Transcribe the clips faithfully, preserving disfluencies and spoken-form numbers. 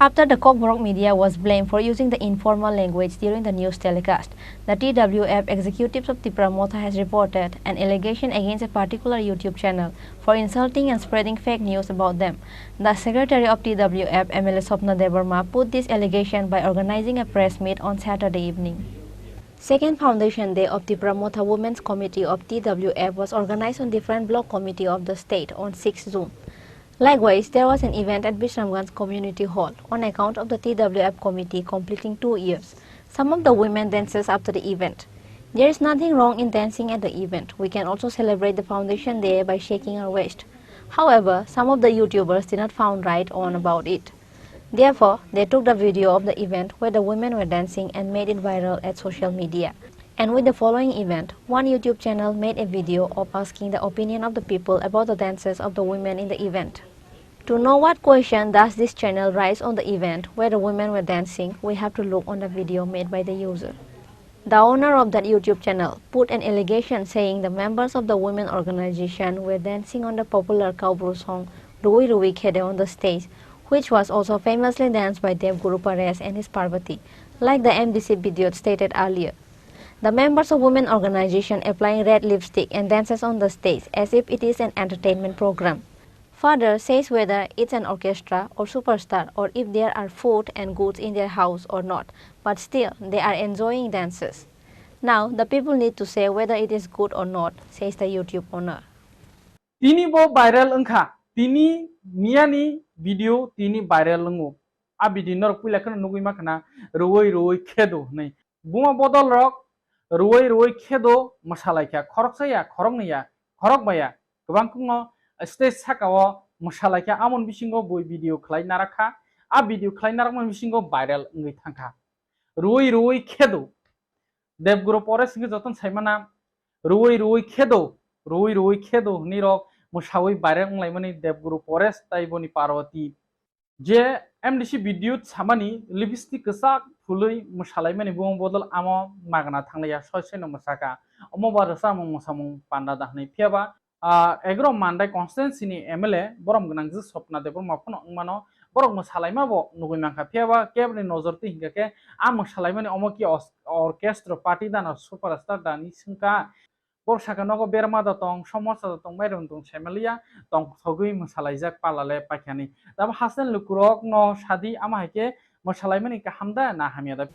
After the Kokborok media was blamed for using the informal language during the news telecast, the T W F executives of Tipra Motha has reported an allegation against a particular YouTube channel for insulting and spreading fake news about them. The secretary of T W F, M L A Swapna Debbarma, put this allegation by organizing a press meet on Saturday evening. Second Foundation Day of Tipra Motha Women's Committee of T W F was organized on different block committee of the state on sixth June. Likewise, there was an event at Bisramganj Community Hall on account of the T W F committee completing two years. Some of the women dances after the event. There is nothing wrong in dancing at the event. We can also celebrate the Foundation Day by shaking our waist. However, some of the YouTubers did not found right on about it. Therefore, they took the video of the event where the women were dancing and made it viral at social media. And with the following event, one YouTube channel made a video of asking the opinion of the people about the dances of the women in the event. To know what question does this channel raise on the event where the women were dancing, we have to look on the video made by the user. The owner of that YouTube channel put an allegation saying the members of the women organization were dancing on the popular Kaubru song Rui Rui Khede on the stage, which was also famously danced by Dev Guru Paresh and his Parvati, like the M D C video stated earlier. The members of women organization applying red lipstick and dances on the stage as if it is an entertainment program. Father says whether it's an orchestra or superstar or if there are food and goods in their house or not, but still they are enjoying dances. Now the people need to say whether it is good or not, says the YouTube owner. Tini bo viral wngkha, tini miyani video tini viral wngo. A video norok puila kheno nugwi makhana rwui rwui khedo hwnwi. Buma bodol rok rwui rwui khedo mwsalaikha, khoroksa ya, khoroknwi ya, khorokba ya, kwbang kungno stage sakao mwsalaikha, amoni bisingo bui video khlai narakha. A video khlai narakmani bisingo viral wngwi thangkha. Rwui rwui khedo. Debguru Paresh hwnkhe jotono saimana, rwui rwui khedo, rwui rwui khedo hwnwi rok mwsaui viral wnglaimani Debguru Paresh tai boni Parvati. Je M D C Vidyut samani lipstick kwchak phulwi mwsalaimani buma bodol amo magna thanglaiya, soi soino mwsakha. Omo ba rwchapmung mwsamung panda da hwnwi. Phiyaba, ah, egaroh Mandai constituency ni M L A borom gwnang je Swapna Debbarma phano wngmano, borok mwsalaima bo nugwi mankha. Phiyaba kebni nojor twi hinkha khe a mwsalaimani omo ki os-, orchestra party da na superstar da hwnwi swngkha. Borok sakha nogo berma da tong, somosa da tong, mairum tong, saimanliya tong thogwi mwsalaijak pala le paikhani. Tamo haste lukurok no sadi, ama hai khe mwsalaimani kaham da na hamya da?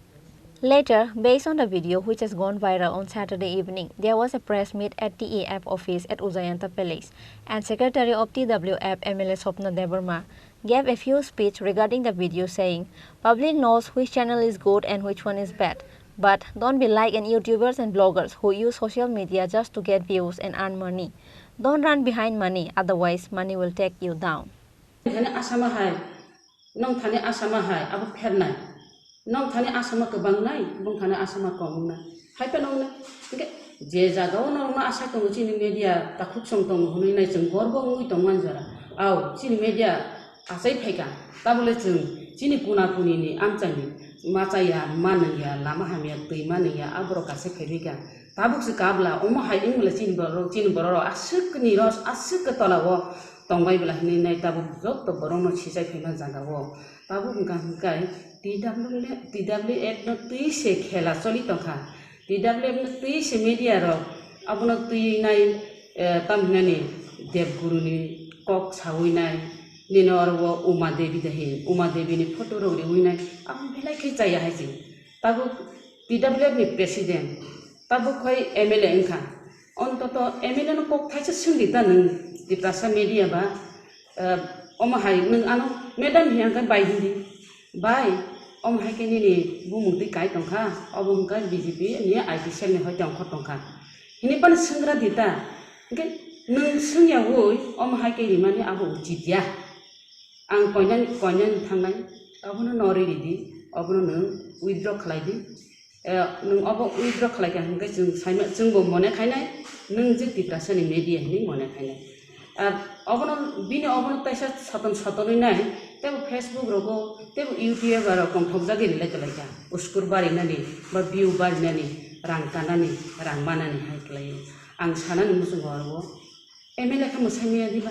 Later, based on the video which has gone viral on Saturday evening, there was a press meet at T A F office at Ujayanta Palace, and Secretary of T W F M L A Swapna Debbarma gave a few speech regarding the video, saying, "Public knows which channel is good and which one is bad, but don't be like an YouTubers and bloggers who use social media just to get views and earn money. Don't run behind money, otherwise money will take you down." Thani asama hai, nong thani asama hai, abo phernai. Nong thani asama kwbang nai, bung thani asama kong nai. Hai phano nai. Hingke je jaga o norok no asai tongo chini media takhuk song tongo hwnwi nai chwng gorbo wngwi tongo ani jora. Au, chini media achai phaikha. Tabole chwng chini kuna kuni ni amchai ni machaya, manwngya, lama hamya, twi manwngya, aborok kaisa khaibika. Tabuk se kabla, omo hai wngmale chini borok, chini borok rok aswk ni ros, aswk ke tola o tongbai bwla hinwi nai tabuk joto borok no sichai phaima jaga o. Tabuk hwnkha hwnkhe T W F no twi se khela choli tongkha. T W F no twi se media rok abono twi nai, eh, tam hinani Debguru ni kok sawi nai, nini oro o Uma Devi de hin, Uma Devi ni photo rok riwi nai, abo belai khe chaya hai se. Tabuk T W F ni president, tabuk khai M L A wngkha. Ontoto M L A no kok thaisa swngdi ta nwng Tiprasa media ba, eh, omo hai nwng ano madam hiya khe bai hindi. Bai, omo hai khe nini bumung twi kai tongkha, obo hwnkhe B J P ni I T cell ni hoi tongkho tongkha. Hini phano swnggra di ta. Hwnkhe nwng swngya ui, omo hai khe rimani abo uchit ya. Ang koinani, koinani thangnai, obono no riri di, obono nwng withdraw khlai di. Eh, nwng obo withdraw khlai kha hwnkhe chwng saima, chwngbo mone khainai, nwng je Tiprasani media hinwi mone khainai. Ah, obono, bini obono taisa soton sotonwi nai, tebo Facebook rogo, tebo YouTube rok tongthokjagwi rilai tonglaikha. Uskur barinani, ba view barinani, rang kanani, rang manani hai khlaio. Ang sanani muchungo oro M L A khe mwsai maya diba?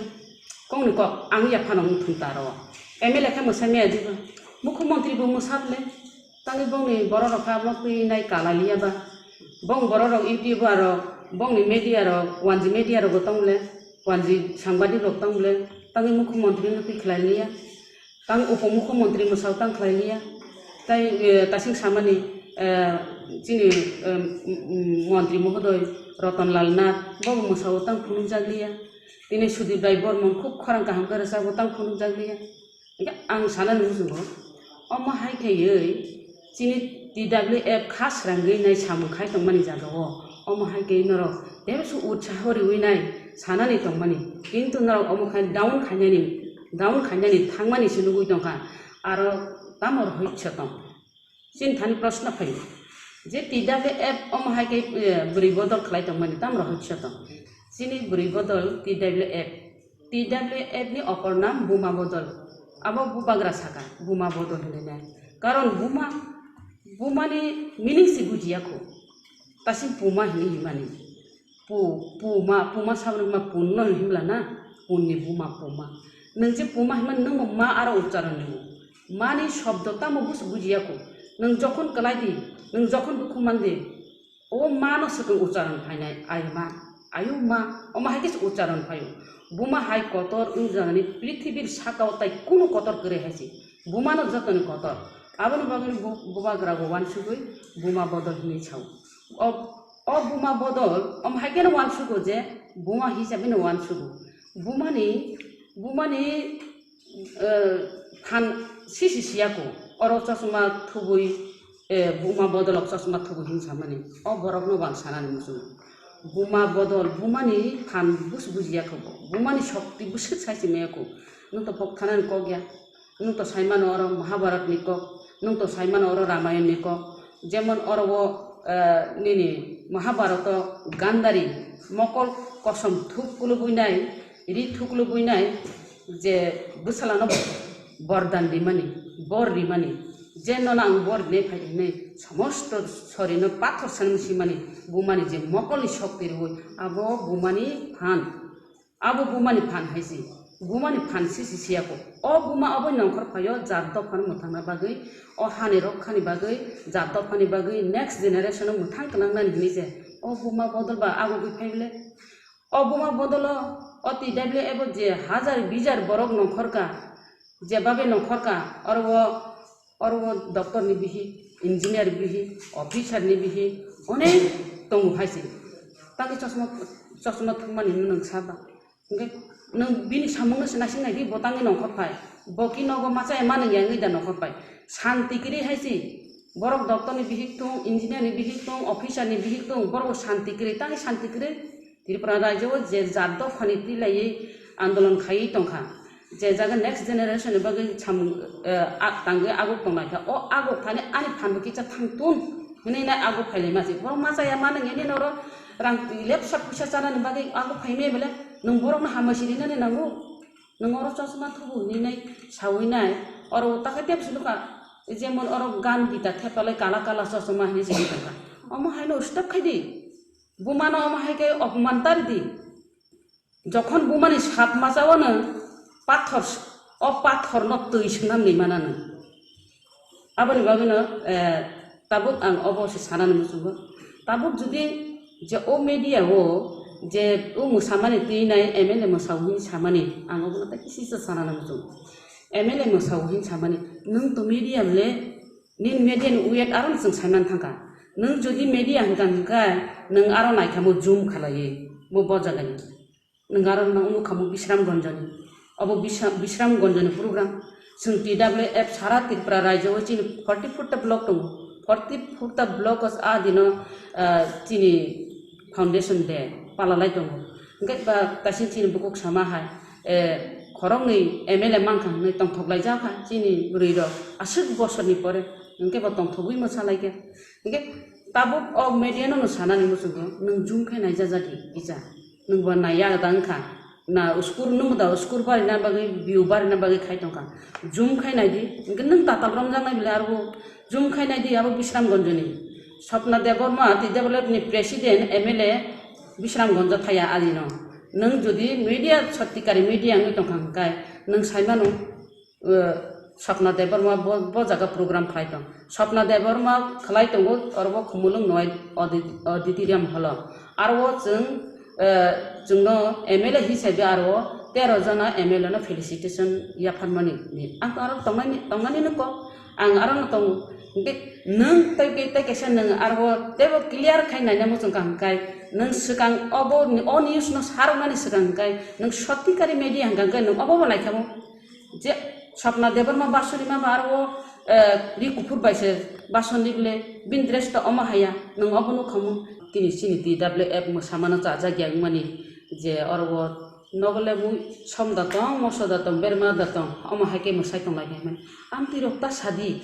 Kokni kok, ang yaphano wng thung ta aro. M L A khe mwsai maya diba? Mukhyamantri bo mwsap le, tangwi bongni borok rok kha omo twi nai kala liya ba. Bong borok rok YouTuber rok, bongni media rok, wanji media rok bo tong le, wanji sangbadik rok tong le, tangwi mukhyamantri no twi khlai liya. Tang upomukhyamantri mwsao tang khlai liya. Tai, eh, tasing samani, eh, chini, eh, m-, m-, mantri mohodoi Ratan Lal Nath, bo mwsao tang phunukjak liya. Tini Sudip Rai Bormon khub khorang kaham khe rwchapbo tang phunukjak liya. Hingke ang sanani muchungo, omo hai khaiwi chini T W F kha srangwi nai samung khai tongmani jagao, omo hai khe norok tebsu utsaho riwi nai sanani tongmani, kintu norok omo khai down khainani, down khainani thangmani se nugwi tongkha, aro tamo rohorso tong? Chini thani proshno phaio je T W F omo hai khe, eh, bwrwi bodol khlai tongmani tamo rohorso tong? Chini bwrwi bodol T W F, T W F ni opor nam Buma Bodol. Abo bubagra saka, Buma Bodol hinwi nai. Karon Buma, Buma ni meaning se bujiya kho. Tasing Puma hinwi himani. Pu-, Puma, Puma saboni ma Pun no himla na? Pun ni Buma Puma. Nwng je Puma himani nwng bo ma aro ucharon ni. Ma ni shobdo tamo bus bujiya kho. Nwng jokhon kwlai di, nwng jokhon dukhu man di, o ma no swkang ucharon phainai, ai ma, ayu ma, omo hai khe se ucharon phaio. Buma hai kotor wng jagani prithibir sakao tai kunu kotor kwrwi hai se. Buma no jotoni kotor. Aboni bagwi bu-, bubagra bo wansugwi Buma Bodol hinwi sao. O, o Buma Bodol, omo hai kheno wansugo je Buma hisabe no wansugo. Bumani, Bumani, eh, phan sisi siyako. Oro chosma thubui, eh, Buma Bodolok chosma thubui hin samani. O borokno bo ang sanani muchungo. Buma Bodol, Bumani phan bus bujiya kho bo. Bumani shokti bwswk sai se maya kho. Nwng to pok thanani kok ya. Nwng to saimano oro Mahabharat ni kok, nwng to saimano oro Ramayan ni kok. Jemon oro o, eh, nini Mahabharat o Gandhari mokol kosom thuk kulubui nai, ri thuk kulubui nai, je bwsalano bordan rimani, bor rimani, je nono ang bor rinai phai hinwi somosto sorino pathor sanwi simani, Bumani je mokolni shokti rwui, abo Bumani phan. Abo Bumani phan hai se. Bumani phan sisi siyako. O Buma obo nongkhor phaio jat dophano mwthangna bagwi, o hani rokkhani bagwi, jat dophani bagwi, next generation o mwthang twnangnani hinwi se. O Buma Bodol ba agugwi phai bwle. O Buma Bodolo, o T W F o je hajar bijar borok nongkhor ka, je babe nongkhor ka, oro o Oro o doctor ni bihik, engineer bihik, officer ni bihik, onek tongo hai se. Tangwi chosma, chosma thumani nwng saba. Hingke nwng bini samung no se naising nai di, bo tangwi nongkhor phai. Bo ki nogo machaya manwi ya wngwi da nongkhor phai. Shanti kwrwi hai se. Borok doctor ni bihik tong, engineer ni bihik tong, officer ni bihik tong, borok bo shanti kwrwi, tangwi shanti kwrwi. Tripura rajyo o je jat dophani twilaiwi andolon khaiwi tongkha, je jaga next generation ni bagwi samung, eh, a-, tangwi aguk tongnaikha, o aguk thani ani phanbo kisa thangtun hinwi nai aguk phailaima se. Borok machaya mano nini oro rang lepsa puisa chanani bagwi aguk phaimaya bele nwng borokno hambai sirinani nango. Nwng oro chosma thubu hinwi nai sawi nai, oro o takhai tebsi nukha, jemon oro gan gita thepalai kala kala chosma hinwi sini tongkha. Omo haino stop khai di. Bumano omo hai khe opman tari di. Jokhon bumani sap machawano pathor s-, o pathorno twi swnamni manano. Aboni bagwino, eh, tabuk ang obo se sanani muchungo. Tabuk jodi je o media o je o mwsamani twi nai M L A mwsao hwnwi samani, ang obono tei kisa sanani muchungo. M L A mwsao hwnwi samani, nwng to media le Nini media ni weight aro no chwng saiman thangkha. Nwng jodi media hwnkha hwnkhe nwng aro naikhamu zoom khalaiwi bo, bo jagani. Nwng aro no nukhamu Bishramganj ni. Obo Bisha-, Bishramganj ni program. Chwng T W F sara Tripura rajyo o chini forty four ta block tongo. Forty four ta block o a dino, ah, chini Foundation Day palalai tongo. Hingke ba tasing chini bukuk sama hai, eh, khoroknwi M L A mankha hwnwi tongthok laijak kha chini bwrwi rok aswk bosor ni pore, hingke bo tongthogwi mwsa laikha. Hingke tabuk o media no no sanani muchungo nwng zoom khe naijajak di kisa, nwng bo naiya da wngkha. Na uskur nung da uskur barina bagwi view barina bagwi khai tongkha. Zoom khai naidi, hwnkhe nung tatal romjaknai bile arbo zoom khai naidi abo Bishramganj ni. Swapna Debbarma T W F ni president M L A Bishramganj thaya adino. Nung jodi media sotikari media wngwi tongkha hwnkhe nung saimano, uh, Swapna Debbarma bo, bo jaga program khlai tong. Swapna Debbarma khlai tongo, oro bo Khumulwng Noi audi-, auditorium hall o. Aro o chwng, eh, chwngno M L A hisabe aro o tero jona M L A no felicitation yapharmani ni. Ang aro tongnani, tongnani no kok. Ang aro no tongo. Hingke nwng tei ke, tei kaisa nwng aro o tebo clear khai naina muchung ka hingkai. Nwng swkang obo ni, o news no saroknani swkang hingkai. Nwng sotikari media hingka hingkai nwng obo bo naikha mo. Je Swapna Debbarma basuri ma ba aro o, eh, ri kuphur bai se basuri bole bini dress to omo haya nwng obo nukha mo. Tini chini T W F mwsamano chajak ya wngmani je oro o nogo le mui som da tong, moso da tong, berma da tong, omo hai khe mwsai tong lai khe mani. Amtwi rok ta sadi.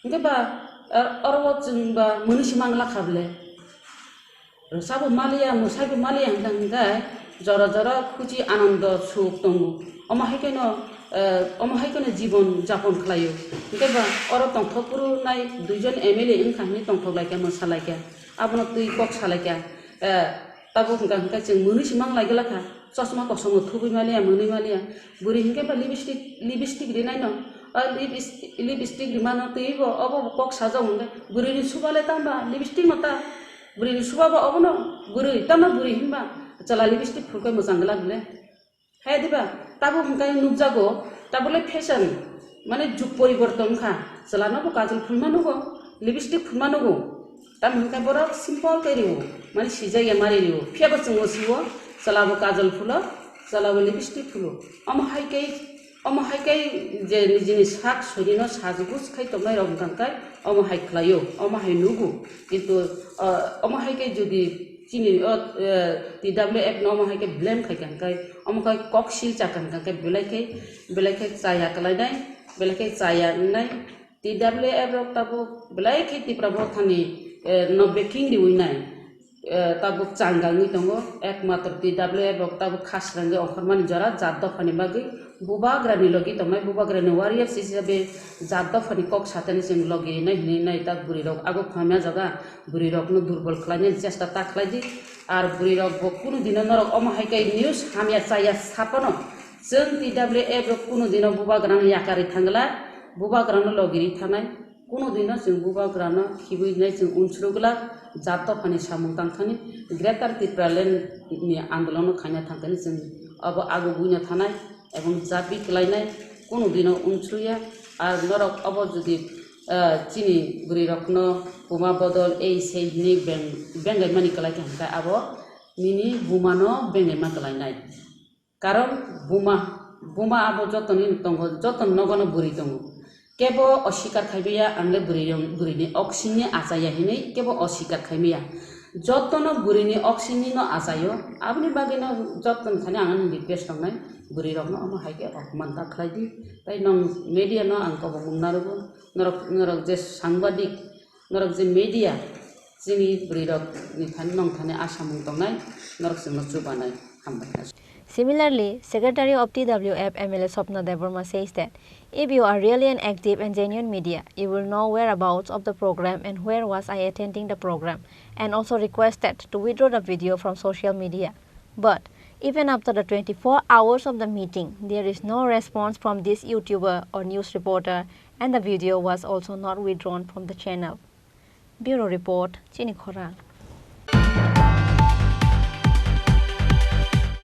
Hingke ba, eh, oro o chwng ba mwnwi se mang lakha bole. Rwchabo maliya, mwsaibo maliya hwnka hwnkhe jora jora khuchi anando suk tongo. Omo hai kheno, eh, omo hai kheno jibon japon khlaio. Hwnkhe ba oro tongthok phuru nai duijon M L A wngkha hwnwi tongthok laikha, mwsa laikha. Abono twi kok sa laikha. Eh, tabuk hwnkha hwnkhe chwng mwnwi se mang lai glakha. Chosma kosom no thubui maliya, mwnwi maliya. Bwrwi hwnkhe ba lipstick, lipstick rinai no. O lipstick, lipstick rimano twibo obo kok sajak hwnkhe bwrwini suba le tamba lipstick no ta. Bwrwini suba bo obono bwrwi, tamo bwrwi hinba chwla lipstick phurkhe mwchang glak le. Hai diba? Tabuk hwnkhe nukjago, tabuk le fashion, mane jug poriborton wngkha. Chwla no bo kajol phulma nugo, lipstick phulma nugo. Tamo hwnkhe borok simple khe rio, mane sijak ya mari rio. Phiya bo chwng o sio, chwla bo kajol phulo, chwla bo lipstick phulo. Omo hai khe Omo hai khe je nijini sak soinino sajwk khai tongnai rok hwnkha khe omo hai khlaio, omo hai nugo. Kintu, ah, omo hai khe jodi chini o, eh, T W F no omo hai khe blame khai kha hwnkhe, omo khe kok sil cha kha hwnkhe belai khe, belai khe chaya kwlainai, belai khe chaya wngnai. T W F rok tabuk belai khe Tipra Mothani, eh, no backing riwi nai. Eh, tabuk changa wngwi tongo, ekmatro T W F rok tabuk khasrangwi ongkhormani jora jat dophani bagwi bubagrani logi tongnai, bubagrani warriors hisabe jat dophani kok satani chwng logi nai hinwi nai ta bwrwi rok aguk phamya jaga bwrwi rokno durbol khlainani chesta ta khlai di, ar bwrwi rok bo kunu dino norok omo hai khe news hamya chaya sapono chwng T W F rok kunu dino bubagrano yakarwi thangla, bubagrano logi ri thanai. Kunu dino chwng bubagrano khibui nai chwng unsuru glak, jat dophani samung tangthani Greater Tipraland ni andolono khaina thangthani chwng abo agugwino thanai ebong japi kwlainai kunu dino unsuriya. Ar norok obo jodi, ah, chini bwrwi rokno buma bodol ei sei hinwi beng-, bengaimani kwlai kha hwnkhe abo nini bumano bengaima kwlainai. Karon buma, buma abo jotoni tongo, joto nogono bwrwi tongo. Kebo osikar khaimaya, ang le bwrwi rong-, bwrwini oksini achaya hinwi kebo osikar khaimaya. Jotono bwrwini oksini no achayo, aboni bagwi no joto thani ang ani request tongnai, bwrwi rokno omo hai khe opman ta khlai di. Tai nong media no ang kobongmung narwgo, norok, norok je sangbadik, norok je media, chini bwrwi rok ni thani nong thani asamung tongnai, norok chwngno chubanai. Hambai. Similarly, Secretary of T W F M L A Swapna Debbarma says that if you are really an active and genuine media, you will know whereabouts of the program and where was I attending the program, and also requested to withdraw the video from social media. But even after the twenty-four hours of the meeting, there is no response from this YouTuber or news reporter, and the video was also not withdrawn from the channel. Bureau Report, Chini Khorang.